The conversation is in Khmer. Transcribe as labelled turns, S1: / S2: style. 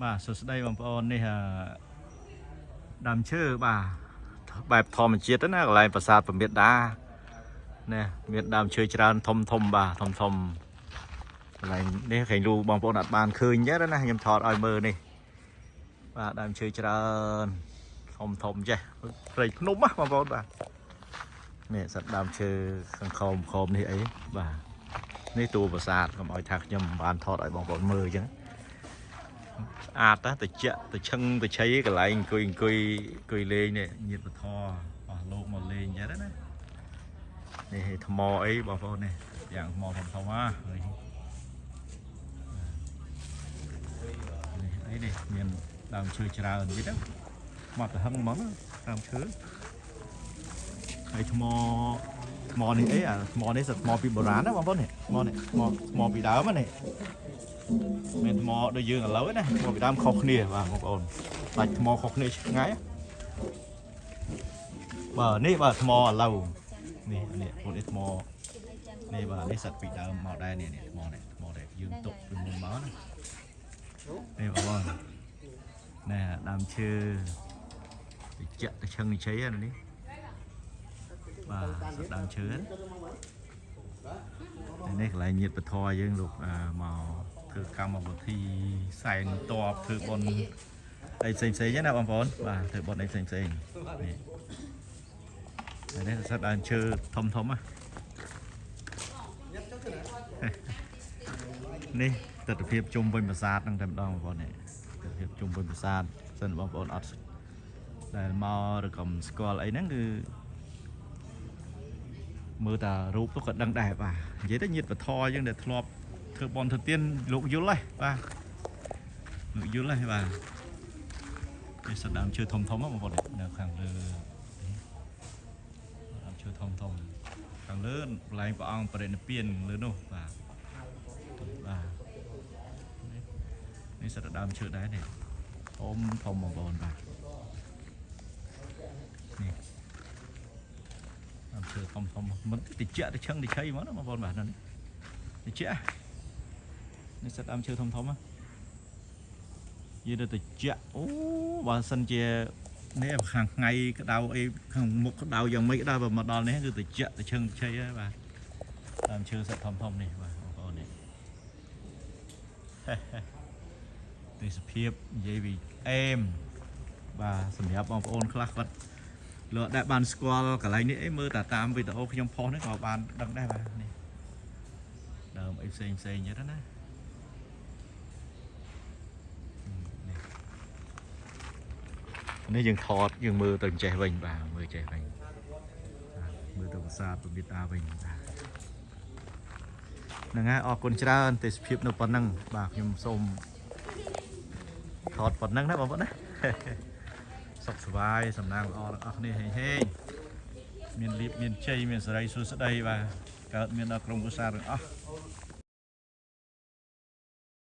S1: បាទសួស្តីបងប្អូននេះដើមឈើបាទបែបធម្មជាតិណាកន្លែងប្រាសាទពមាតានេះមានដើមឈើច្រើនធំធំបាទធំធំកន្លែងនេះឃើញលូបងប្អូនអត់បានឃើញទេណាខ្ញុំថតឲ្យមើលនេះបាទដើមឈើច្រើនធំធំចេះព្រៃភ្នំណាបងប្អូនបាទនេះសត្វដើមឈើខាងខោមខោមនេះអីបាទនេះតួប្រាសាទកុំឲ្យថាខ្ញុំមិនបានថតឲ្យបងប្អូនមើលអញ្ចឹងស្អាតណាតិចទៅឈឹងទៅឆីកន្លែងអង្គុយអង្គុយអង្គុយលេងនេះញាតពធអស់លោកមកលេងចឹងណានេះថ្មអីបងប្អូននេះយ៉ាងថ្មធំធំហ่าនេះអីនេះមានដើមឈើច្រើនទៀតណាមកទៅហឹងហ្មងដើមឈើហើយថ្មថ្មនេះអីអាថ្មនេះសិតថ្មពីបុរាណណាបងប្អូននេះថ្មនេះថ្មថ្មពីដើមណាមានថ្មដូចយើងឥឡូវណាថ្មពីដើមខុសគ្នាបាទបងប្អូនបាច់ថ្មខុសគ្នាឆ្ងាយបាទនេះបាទថ្មឥឡូវនេះនេះបងនេះថ្មនេះបាទនេះសិតពីដើមមកដែរនេះថ្មនេះថ្មដែលយើងទុកពីមុនមកណានេះបងប្អូនណែដើមឈើតិចទៅឈឹងនិឆ័យនេះបាទសិតដើមឈើនេះកន្លែងញាតពធយើងលោកមកធ្វើកម្មវិធីសែនតបធ្វើបុណ្យអីផ្សេងផ្សេងណាបងប្អូនបាទធ្វើបុណ្យអីផ្សេងផ្សេងនេះនេះសត្វដើមឈើធំធំណានេះទស្សនភាពជុំវិញប្រាសាទហ្នឹងតែម្ដងបងប្អូននេះទស្សនភាពជុំវិញប្រាសាទសិនបងប្អូនអត់ដែលមកឬក៏មិនស្គាល់អីហ្នឹងគឺមើលតារូបទៅក៏ដឹងដែរបាទនិយាយទៅញាតពធយើងដែលធ្លាប់ធ្វើបន់ធ្វើទៀនលោកយល់ហ៎បាទលោកយល់ហ៎បាទនេះសត្វដើមឈើធំធំបងប្អូននៅខាងលើដើមឈើធំធំខាងលើកន្លែងព្រះអង្គបរិនិព្វានលើនោះបាទបាទនេះសត្វដើមឈើដែរនេះធំធំបងប្អូនបាទនេះដើមឈើធំធំមិនតិចទៅឈឹងទៅឆៃហ្មងណាបងប្អូនបាទនេះតិចនេះសត្វដើមឈើធំធំណាយឺទៅតិចអូបើសិនជានេះខាងថ្ងៃក្តៅអីខាងមុខក្តៅយ៉ាងម៉េចក្តៅបើមកដល់នេះគឺតិចទៅឈឹងឆៃហើយបាទដើមឈើសត្វធំធំនេះបាទបងប្អូននេះទេសភាពនិយាយពីអេមបាទសម្រាប់បងប្អូនខ្លះគាត់លោកដែលបានស្គាល់កន្លែងនេះអីមើលតែតាមវីដេអូខ្ញុំផុសនេះក៏បានដឹងដែរបាទនេះដើមអីផ្សេងផ្សេងចឹងណានេះយើងថតយើងមើលទៅចេះវិញបាទមើលចេះវិញមើលទៅប្រាសាទពមាតាវិញបាទហ្នឹងហើយអរគុណច្រើនទេសភាពនៅប៉ុណ្ណឹងបាទខ្ញុំសូមថតប៉ុណ្ណឹងណាបងប្អូនណាសុខសប្បាយសំណាងល្អទាំងអស់គ្នាហេងហេងមានលៀបមានជ័យមានសេរីសួស្តីបាទកើតមានដល់ក្រុមគ្រួសារទាំងអស់